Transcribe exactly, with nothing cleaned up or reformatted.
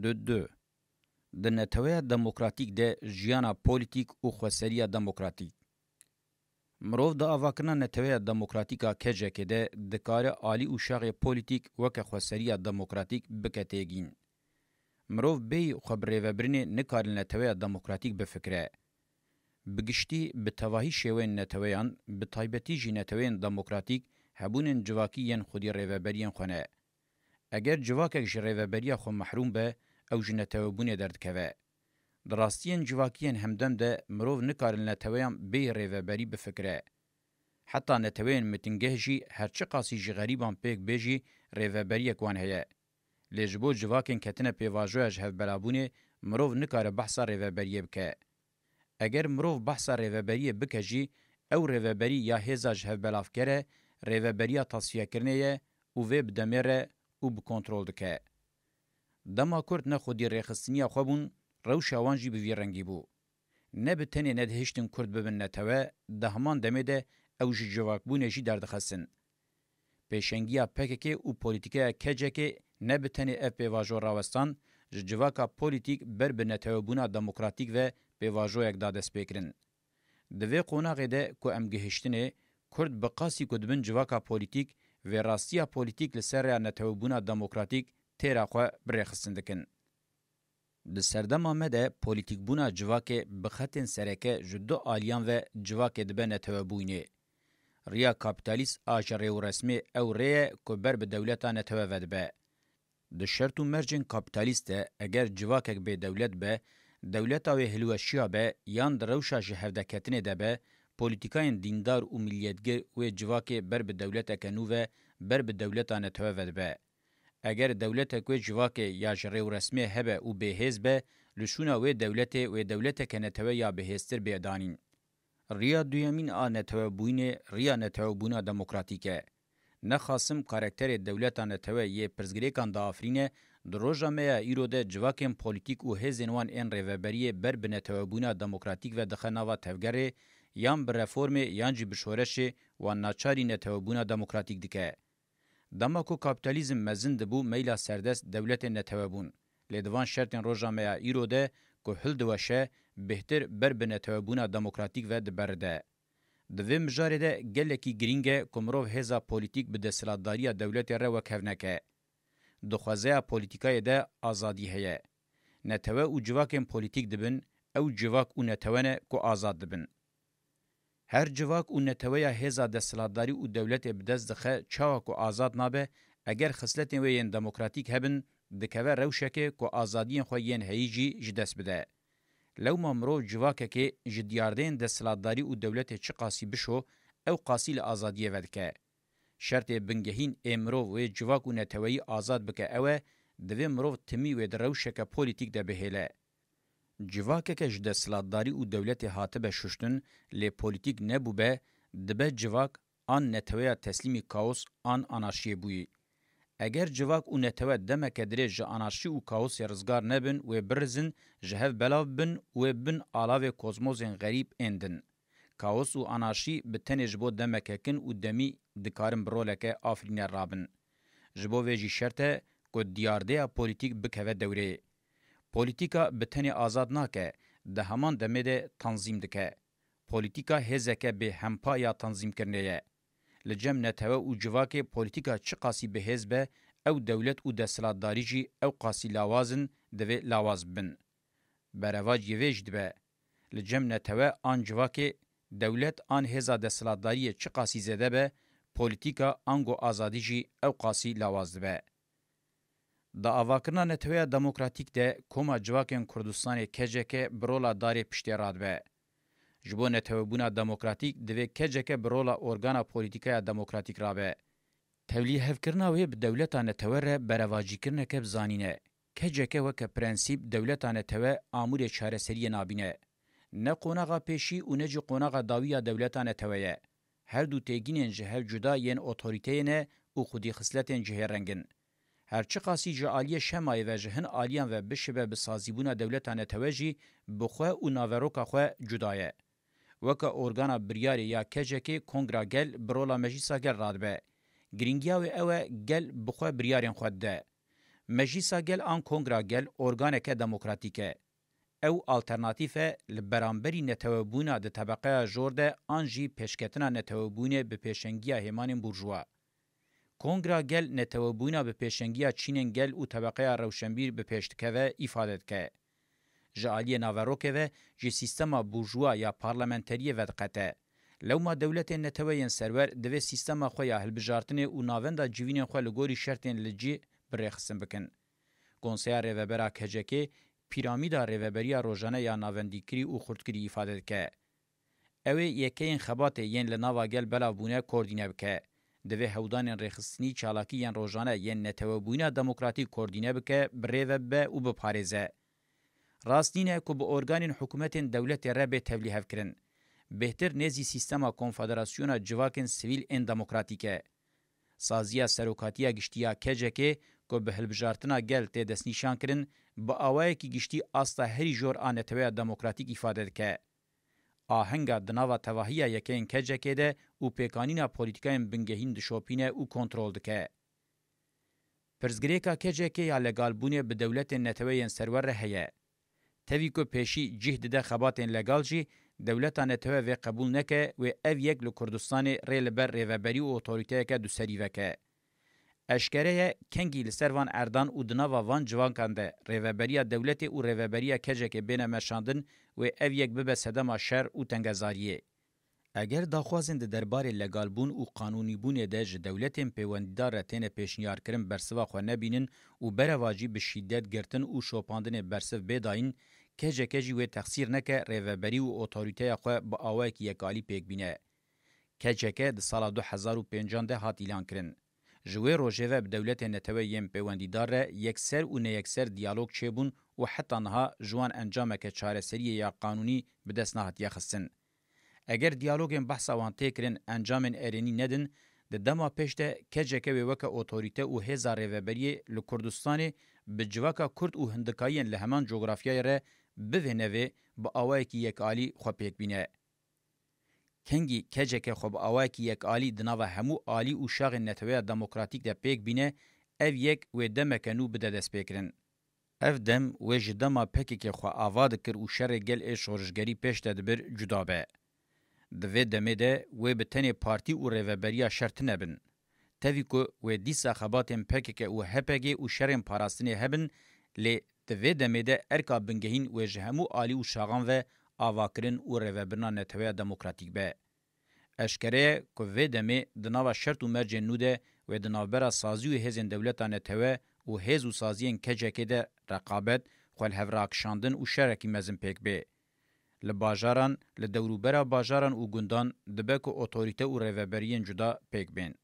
Du du. Di neteweya demokratîk de jiyana polîtîk û xweseriya demokratîk. Mirov di avakirina neteweya demokratîk a K C K de dikare alî û şaxê polîtîk weke xweseriya demokratîk bike têgîn. Mirov bêyî xwe bi rêvebirinê nikare li neteweya demokratîk bifikire. Bi giştî, bi tevahî şêweyên neteweyan, bi taybetî jî neteweyên demokratîk, hebûnên civakî yên xwedî rêveberiyên xwe ne. Eger civakek ji rêveberiya xwe mehrûm be, ew ji netewebûnê derdikeve. Di rastiyên civakî yên hemdem de mirov nikare li neteweyan bêyî rêveberî bifikire. Heta neteweyên mitingeh jî her çiqasî ji xerîban pêk bê jî rêveberiyek wan heye. Lê ji bo civakên ketine pêvajoya ji hevbelavbûnê mirov nikare behsa rêveberiyê bike. Eger mirov behsa rêveberiyê bike jî, ew rêveberî ya hêza ji hevbelavker e, rêveberiya tasfiyekirinê ye û vê bi demê re û bi kontrol dike. Dema Kurd ne xwedî rêxistiniya xwe bûn, rewşa wan jî bi vî rengî bû. Ne bi tenê nedihiştin Kurd bibin netewe, di heman demê de ew ji civakbûnê jî derdixistin. Pêşengiya P K K û polîtîkaya K C K ne bi tenê ev pêvajo rawestan, ji civaka polîtîk ber bi netewebûna demokratîk ve pêvajoyek da destpêkirin. Di vê qonaxê de ku em gihiştinê, Kurd bi qasî ku dibin civaka polîtîk, vê rastiya polîtîk li ser rêya netewebûna demokratîk têra xwe bi rêxistin dikin. Di serdema me de polîtîkbûna civakê bi xetên sereke ji du aliyan ve civakê dibe netewebûyînê. Riya kapîtalîst a ji rêwresmê ew rê ye ku ber bi dewleta netewe vedibe. Di şert û mercên kapîtalîst de eger civakek bêdewlet be, dewleta wê hilweşiya be yan di rewşa ji hevdeketinê de be, polîtîkayên dîndar û miliyetgir wê civakê ber bi dewleteke nû ve, ber bi dewleta netewe vedibe. Eger dewletek wê civakê ya ji rêwresmê hebe û bêhêz be, li şûna wê dewletê wê dewleteke netewe ya bihêztir bê danîn. Riya duyemîn a netewebûyînê riya netewebûna demokratîk e. Ne Qasim karakterê dewleta netewe yê pirsgirêkan diafirîne, di roja me ya îro de civakên polîtîk û hêzên wan ên rêveberiyê ber bi netewebûna demokratîk ve dixe nava tevgerê, yan bi reformê yan jî bi şoreşê wan naçarî netewebûna demokratîk dike. Dema ku kapîtalîzm mezin dibû, meyla serdest dewletên netewe bûn. Lê di van şertên roja me ya îro de ku hildiweşe, bêhtir ber bi netewebûna demokratîk ve diberide. Di vê mijarê de gelekî girîng e ku mirov hêza polîtîk bi desthilatdariya dewletê re wekhev neke. Di xwezeya polîtîkayê de azadî heye. Netewe û civakên polîtîk dibin, ew civak û netewe ne ku azad dibin. Her civak û neteweya hêza desthilatdarî û dewletê bi dest dixe, çawa ku azad nabe, eger xisletên wê yên demokratîk hebin, dikeve rewşekê ku azadiyên xwe yên heyî jî ji dest bide. Lewma mirov civakekê ji diyardeyên desthilatdarî û dewletê çiqasî bişo, ew qasî li azadiyê vedike. Şertê bingehîn ê mirov wê civak û neteweyî azad bike ew e, divê mirov timî wê di rewşeke polîtîk de bihêle. Civakeke ji desthilatdarî û dewletê hatibe şuştin, lê polîtîk nebûbe, dibe civak an neteweya teslîmî kaos an anarşiyê bûyî. Eger civak û netewe demeke dirêj ji anarşî û kaosê rizgar nebin, wê birizin, ji hev belav bin, wê bin alavê kozmozên xerîb ên din. Kaos û anarşî bi tenê ji bo demeke kin û demî dikarin bi roleke afirîner rabin. Ji bo vê jî şert e ku diyardeya polîtîk bikeve dewreyê. Polîtîka bi tenê azad nake, di heman demê de tanzîm dike. Polîtîka hêzeke bê hempa ya tanzîmkirinê ye. Li cem netewe û civakê polîtîka çiqasî bi hêz be, ew dewlet û desthilatdarî jî ew qasî lawaz in, divê lawaz bibin. Berevaciyê vê jî dibe. Li cem netewe an civakê, dewlet an hêza desthilatdariyê çiqasî zêde be, polîtîka ango azadî jî ew qasî lawaz dibe. Di avakirina neteweya demokratîk de koma civakên Kurdistanê K C K bi rola darê piştê radibe. Ji bo netewebûna demokratîk divê K C K bi rola organa polîtîkaya demokratîk rabe. Tevlîhevkirina wê bi dewleta netewe re berevacîkirineke bi zanîn e. K C K weke prensîp dewleta netewe amûrê çareseriyê nabîne. Ne qonaxa pêşî û ne jî qonaxa dawî ya dewleta netewe ye. Her du têgînên ji hev cuda yên otorîteyê ne û xwedî xisletên cihêreng in. Her çiqasî ji aliyê şemayê ve ji hin aliyan ve bişibe bi sazîbûna dewleta netewe jî bi xwe û naveroka xwe cuda ye. Weke organa biryarê ya K C K Kongra Gel bi rola Meclîsa Gel radibe. Girîngiya wê ew e gel bi xwe biryarên xwe dide. Meclîsa Gel an Kongra Gel organeke demokratîk e. Ew alternatîf e li beramberî netewebûna di tebeqeya jor de an jî pêşketina netewebûnê bi pêşengiya hêmanên burjuwa. Kongra Gel netewebûna bi pêşengiya çînên gel û tebeqeya rewşenbîr bi pêş dikeve, îfade dike. Ji aliyê naverokê ve ji sîstema burjuwa ya parlamenteriyê vediqete. Lewma dewletên netewe yên serwer divê sîstema xwe ya hilbijartinê û navenda civînên xwe li gorî şertên li cî birêxistin bikin. Konseya Rêvebera K C K pîramîda rêveberiya rojane ya navendîkirî û xurtkirî îfade dike. Ew ê yekeyên xebatê yên li nava gel belav bûne koordîne bike. Divê hewdanên rêxistinî çalakî yên rojane yên netewebûyîna demokratîk koordîne bike, bi rê ve bibe û biparêze. Rast nîne ku bi organên hikûmetên dewletê re bê tevlîhevkirin. Bêhtir nêzî sîstema konfederasyona civakên sivîl ên demokratîk e. Saziya Serokatiya Giştî ya K C K ku bi hilbijartina gel tê destnîşankirin, bi awayekî giştî asta herî jor a neteweya demokratîk îfade dike. Ahenga di nava tevahiya yekeyên K C K de û pêkanîna polîtîkayên bingehîn dişopîne û kontrol dike. Pirsgirêka K C K ya legalbûnê bi dewletên netewe yên serwer re heye. Tevî ku pêşî cih dide xebatên legal jî, dewleta netewe vê qebûl neke wê ev yek li Kurdistanê rê li ber rêveberî û otorîteyeke duserî veke. Eşkere ye, kengî li ser van erdan û di nava van civakan de rêveberiya dewletê û rêveberiya K C K bêne meşandin wê ev yek bibe sedema şer û tengezariyê. Eger daxwazên di derbarê legalbûn û qanûnîbûnê de ji dewletên pêwendîdar re têne pêşniyarkirin bersiva xwe nebînin û berevajî bi şîdet girtin û şopandinê bersiv bê dayîn, K C K jî wê texsîr neke rêveberî û otorîteya xwe bi awayekî yekalî pêk bîne. K C K di sala du hezar û pêncan de hat îlankirin. Ji wê rojê ve bi dewletên netewe yên pêwendîdar re yekser û neyekser diyalog çêbûn û heta niha ji wan encameke çareseriyê ya qanûnî bi dest nehatiye xistin. Eger diyalogên behsa wan tê kirin encamên erênî nedin, di dema pêş de K C K wê weke otorîte û hêza rêveberiyê li Kurdistanê bi civaka Kurd û hindikayiyên li heman cografyayê re bivê nevê bi awayekî yekalî xwe pêk bîne. Kengî K C K xwe bi awayekî yekalî di nava hemû alî û şaxên neteweya demokratîk de pêk bîne, ev yek wê demeke nû bide destpêkirin. Ev dem wê ji dema P K K xwe ava dikir û şerê gel ê şorişgerî pêş de dibir cuda be. Di vê demê de wê bi tenê partî û rêveberiya şer tune bin. Tevî ku wê dîsa xebatên P K K û H P G û şerên parastinê hebin, lê di vê demê de erka bingehîn wê ji hemû alî û şaxan ve avakirin û rêvebirina neteweya demokratîk be. Eşkere ye ku vê demê di nava şert û mercên nû de wê di navbera sazî û hêzên dewleta netewe û hêz û saziyên K C K de reqabet, xwelhevrakişandin û şerekî mezin pêk bê. Li bajaran, li dewrûbera bajaran û gundan dibe ku otorîte û rêveberiyên cuda pêk bên.